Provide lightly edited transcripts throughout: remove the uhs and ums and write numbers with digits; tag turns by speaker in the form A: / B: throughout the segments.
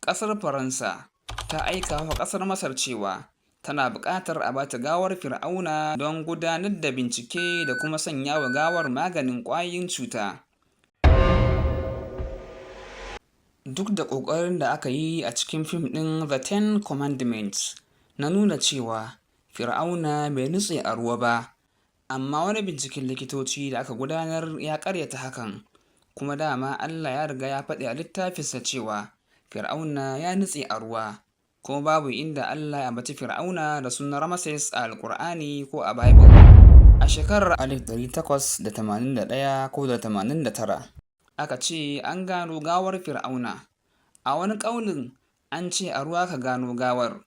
A: Ƙasar Faransa ta aika wa ƙasar Masar cewa tana buƙatar a bata gawar Fir'auna don gudanar da bincike da kuma sanya wa gawar maganin ƙwayoyin cuta. Duk da ƙoƙarin da aka yi a cikin fim ɗin The Ten Commandments na nuna cewa Fir'auna bai nutse a ruwa ba, amma wani binciken likitoci da aka gudanar ya ƙaryata hakan, kuma dama Allah ya riga ya faɗi a littafinsa cewa Fir'auna ya nutse a ruwa, kuma babu inda Allah ya ambaci Fir'auna da sunan Ramses a Alƙur'ani ko a Bible. A shekarar 1881 ko da 89, aka ce an gano gawar Fir'auna. A wani ƙaulin an ce a ruwa aka gano gawar,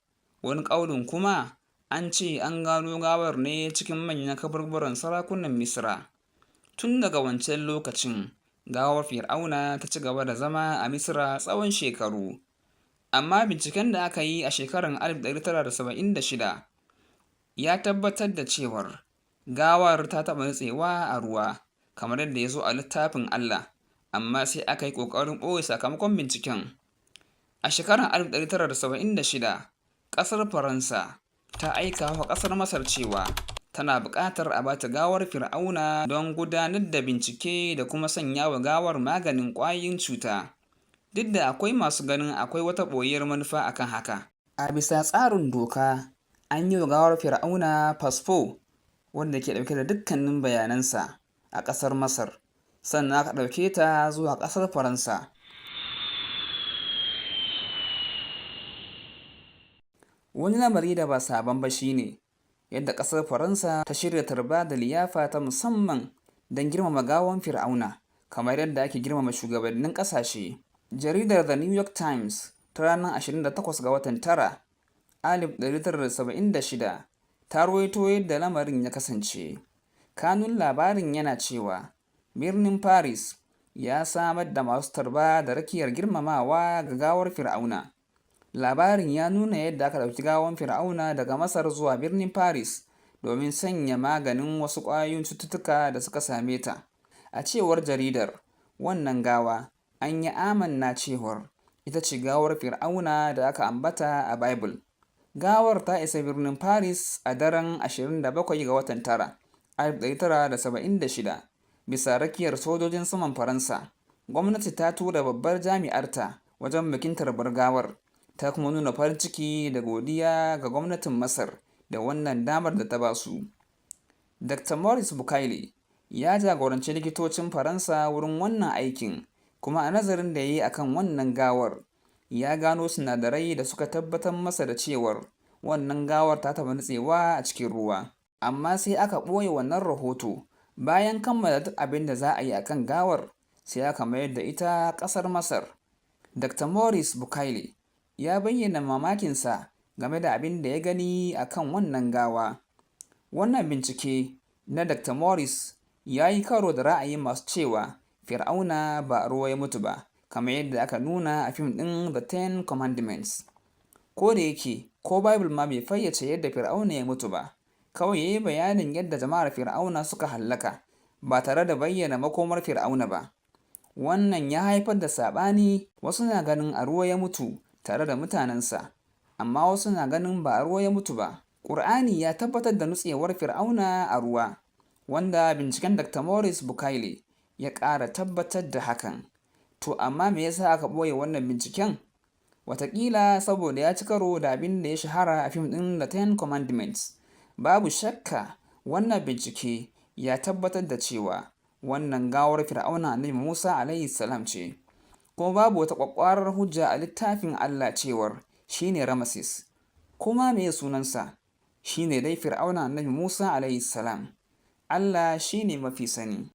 A: wani ƙaulin kuma an ce an gano gawar ne cikin manyan kaburburan sarakunan Misira. Tun daga wancan lokacin, gawar Fir'auna ta ci gaba da zama a Misira tsawon shekaru. Amma binciken da aka yi a shekarar 1976 ya tabbatar da cewar gawar ta taɓa nutsewa a ruwa, kamar yadda ya zo a littafin Allah, amma sai aka yi ƙoƙarin ɓoye sakamakon binciken. A shekarar 1976, ƙasar Faransa ta aika wa ƙasar Masar cewa tana buƙatar a bata gawar Fir'auna don gudanar da bincike da kuma sanya wa gawar maganin ƙwayoyin cuta. Duk da akwai masu ganin akwai wata ɓoyayyiyar manufa a kan haka. A bisa tsarin doka, an yi wa gawar Fir'auna fasfo wanda ke ɗauke da dukkanin bayanansa a ƙasar Masar, sannan aka ɗauke ta zuwa ƙasar Faransa. Wani lamari da ba sabon ba shi ne yadda ƙasar Faransa ta shirya tarba da liyafa ta musamman don girmama gawar Fir'auna, kamar yadda ake girmama shugabannin ƙasashe. Jaridar The New York Times ta ranar 28 ga watan Tara, 1976 ta ruwaito yadda lamarin ya kasance. Kanun labarin yana cewa, "Birnin Paris ya samar da masu tarba da rakiyar girmamawa ga gawar Fir'auna." Labarin ya nuna yadda aka ɗauki gawar Fir'auna daga Masar zuwa birnin Paris domin sanya maganin wasu ƙwayoyin cututtuka da suka same ta. A cewar jaridar, wannan gawa an yi amanna cewar ita ce gawar Fir'auna da aka ambata a Bible. Gawar ta isa birnin Paris a daren 27 ga watan Tara, 1976, bisa rakiyar sojojin saman Faransa. Gwamnati ta tura babbar jami'arta wajen bikin tarbar gawar, ta kuma nuna farin ciki da godiya ga gwamnatin Masar da wannan damar da ta ba su. Dr. Maurice Bucaille ya jagoranci likitocin Faransa wurin wannan aikin, kuma a nazarin da ya yi a kan wannan gawar, ya gano sinadarai da suka tabbatar masa da cewar wannan gawar ta taɓa nutsewa a cikin ruwa. Amma sai aka ɓoye wannan rahoto. Bayan kammala duk abin da za a yi a kan gawar, sai aka mayar da ita ƙasar Masar. Dr. Maurice Bucaille ya bayyana mamakinsa game da abin da ya gani a kan wannan gawa. Wannan bincike na Dr. Maurice ya yi karo da ra'ayin masu cewa Fir'auna ba a ruwa ya mutu ba, kamar yadda aka nuna a fim ɗin The Ten Commandments. Ko da yake, ko Bible ma bai fayyace yadda Fir'auna ya mutu ba, kawai ya yi bayanin yadda jama'ar Fir'auna suka hallaka, ba tare da bayyana makomar Fir'auna ba. Wannan ya haifar da saɓani, wasu na ganin a ruwa ya mutu tare da mutanensa, amma wasu na ganin ba a ruwa ya mutu ba. Ƙur'ani ya tabbatar da nutsewar Fir'auna a ruwa, wanda binciken Dr. Maurice Bucaille ya ƙara tabbatar da hakan. To amma me ya sa aka ɓoye wannan binciken? Wataƙila saboda ya ci karo da abin da ya shahara a fim ɗin The Ten Commandments. Babu shakka wannan bincike ya tabbatar da cewa wannan gawar Fir'auna Annabi Musa alaihissalam ce, kuma babu wata ƙwaƙƙwarar hujja a littafin Allah cewar shi ne Ramses. Ko ma meye sunansa, shi ne dai Fir'auna Annabi Musa alaihissalam. Allah shi ne mafi sani.